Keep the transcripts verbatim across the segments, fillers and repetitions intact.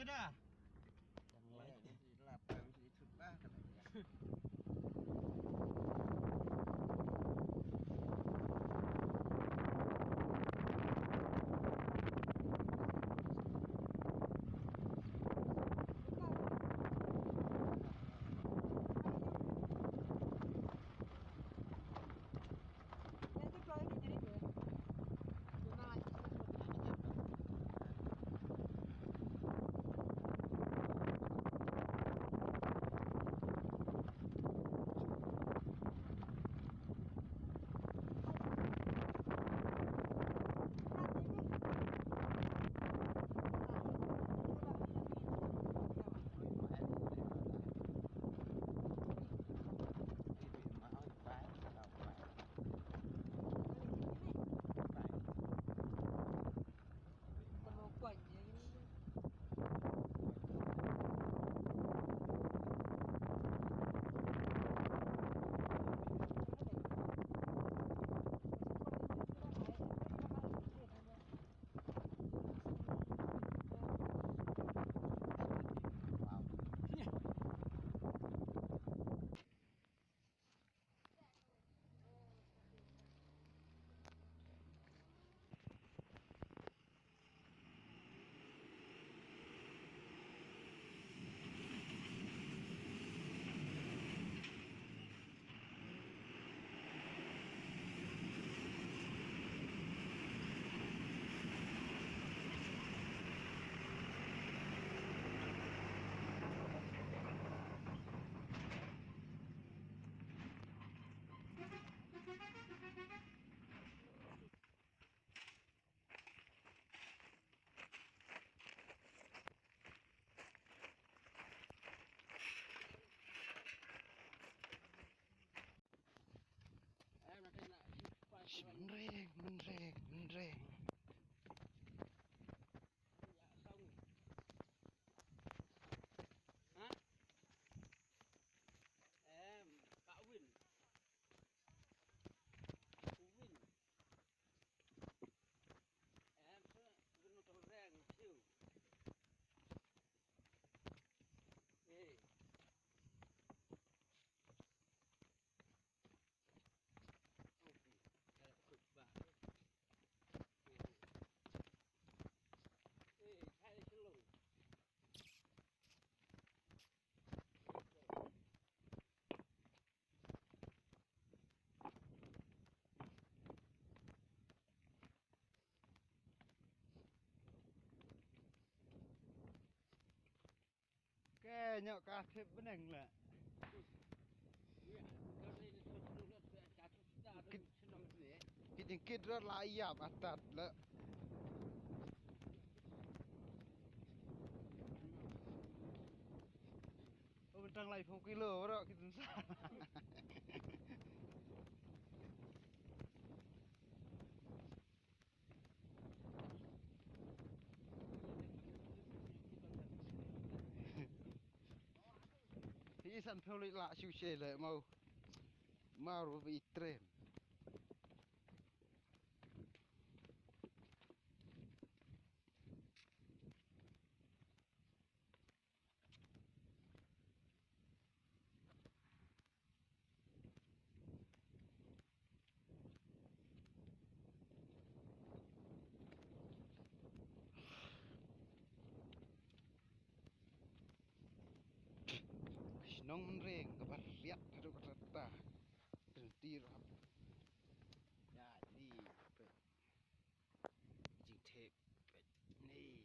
Dah. Yang lain. Mynreng, mynreng, mynreng. Em, Pak Win. Win. Em, tu, tu, tu, reng, siu. Eh. Oh, pi. Kalau kut bah. Eh. Eh, hai, selong. Ke nyok ka thep beneng le. Ki, ki jingkit rot la ïap atat le. Oh, bentang lai phong kilo bro, kita sa. Hi san phew lik lah shu she le mau. Mau ru bi trem. Shnong Mynreng kaba riat haduh katta katta. Berhenti rap. Ya, jadi jingthep ni.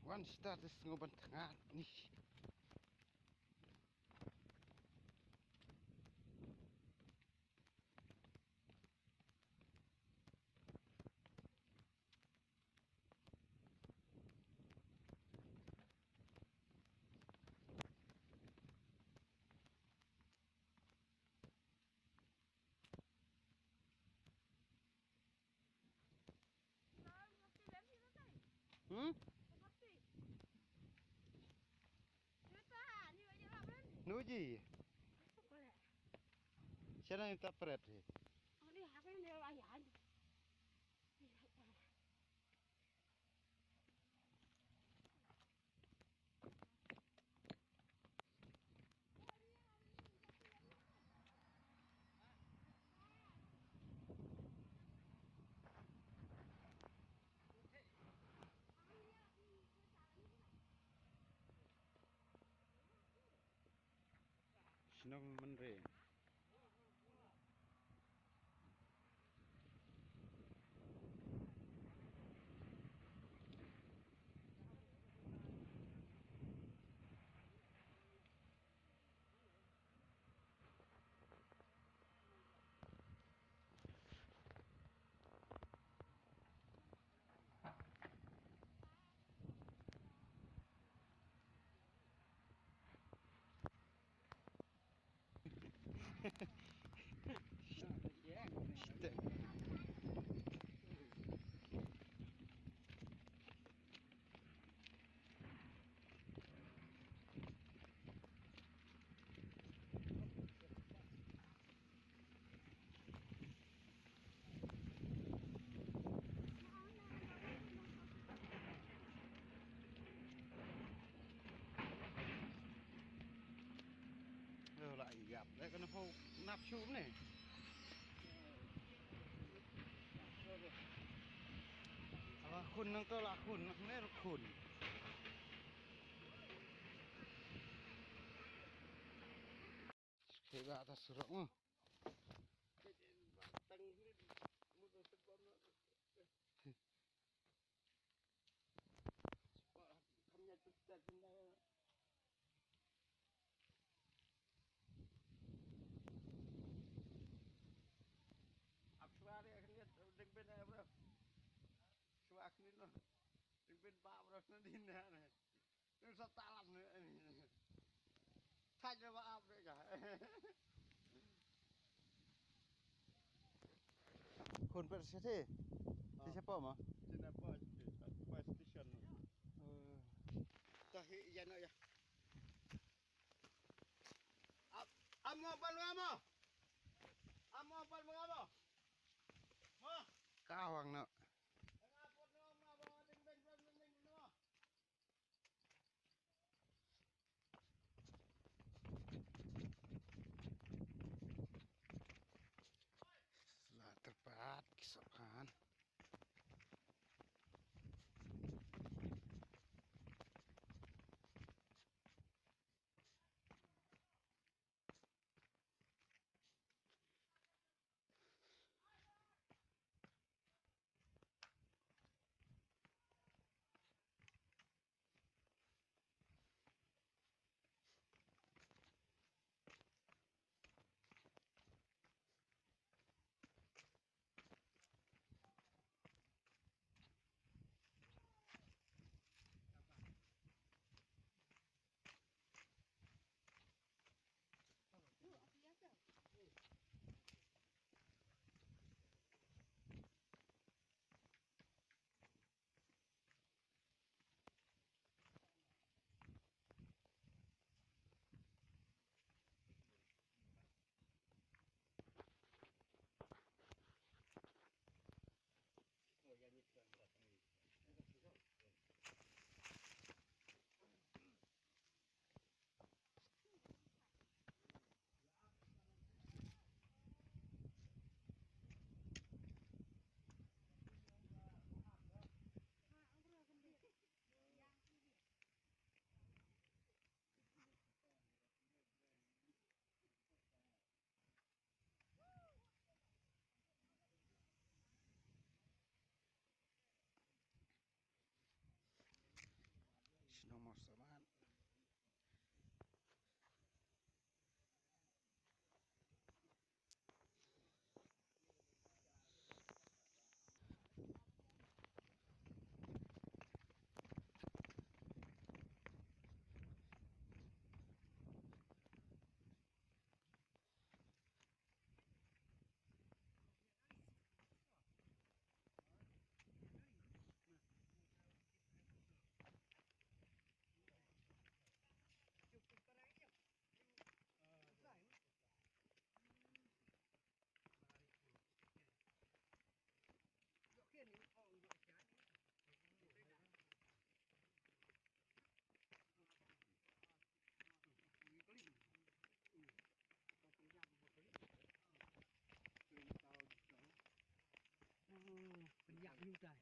Wan start sngew ban thngat ni. Hmm? Uji. Siapa yang tapret? Shnong Menre. Lo la ïap le kan pho nap shu ne. Ala khun nang to la khun nang ne khun. Kaya atas surok mo. Ap suara kan dia ding ben ya bro. Suara kan dia no. Ding ben ba bro na din na. Sa talam ni. Thaj ba ap de ka. Khun per sete. Ti siapa ma? Sina pa pa station. Eh. Tahi ya no ya. Amo pal ngamo. Amo pal ngamo. Ma. Kawang no. La terpat kisapan. Shnong Mawsaman. Ring tai.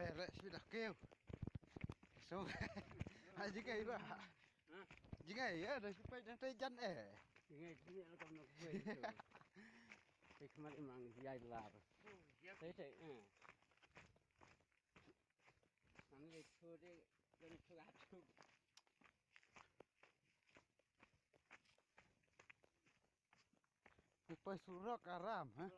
Lere sida keu. So. Ha, jingeh ba. Ha? Jingeh, ya, da sipai da te jan eh. Jingeh sini ala kam nak buai tu. Te kemari mang jai lar. Te te, eh. Mang itu de, dan itu atu. Poi surok aram, ha?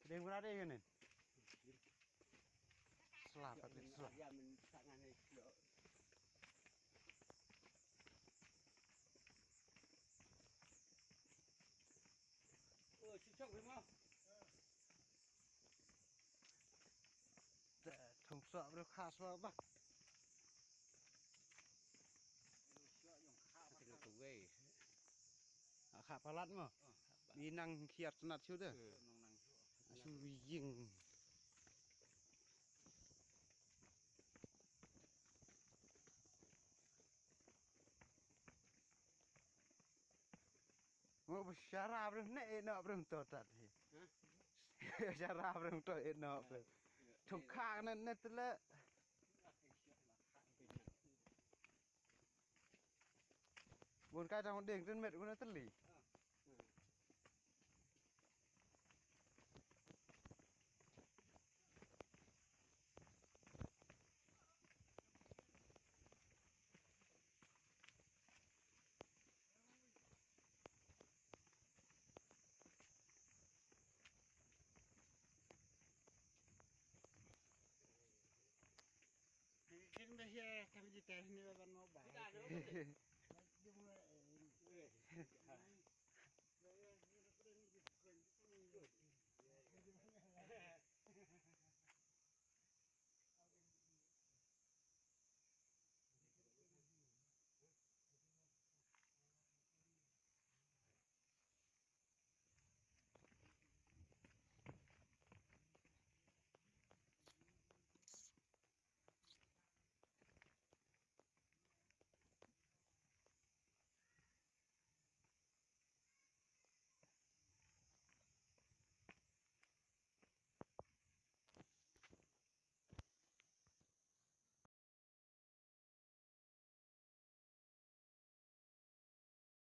Deng berada kan? Selamat, selamat. Oh, cocok memang. Te thong sok briew kha sok ba. Te ka tuwei. A kha palat mo. Mi nang khiat tnat shu de. Nang nang shu. Shu ying. Mo ba shara briew ne e no briew to tat hi. Shara briew to e no briew. Thong kha ne ne tle. Bun kai tang ding tin met kuna tli. Kin ba hia kam ji teh ni ban mo ba.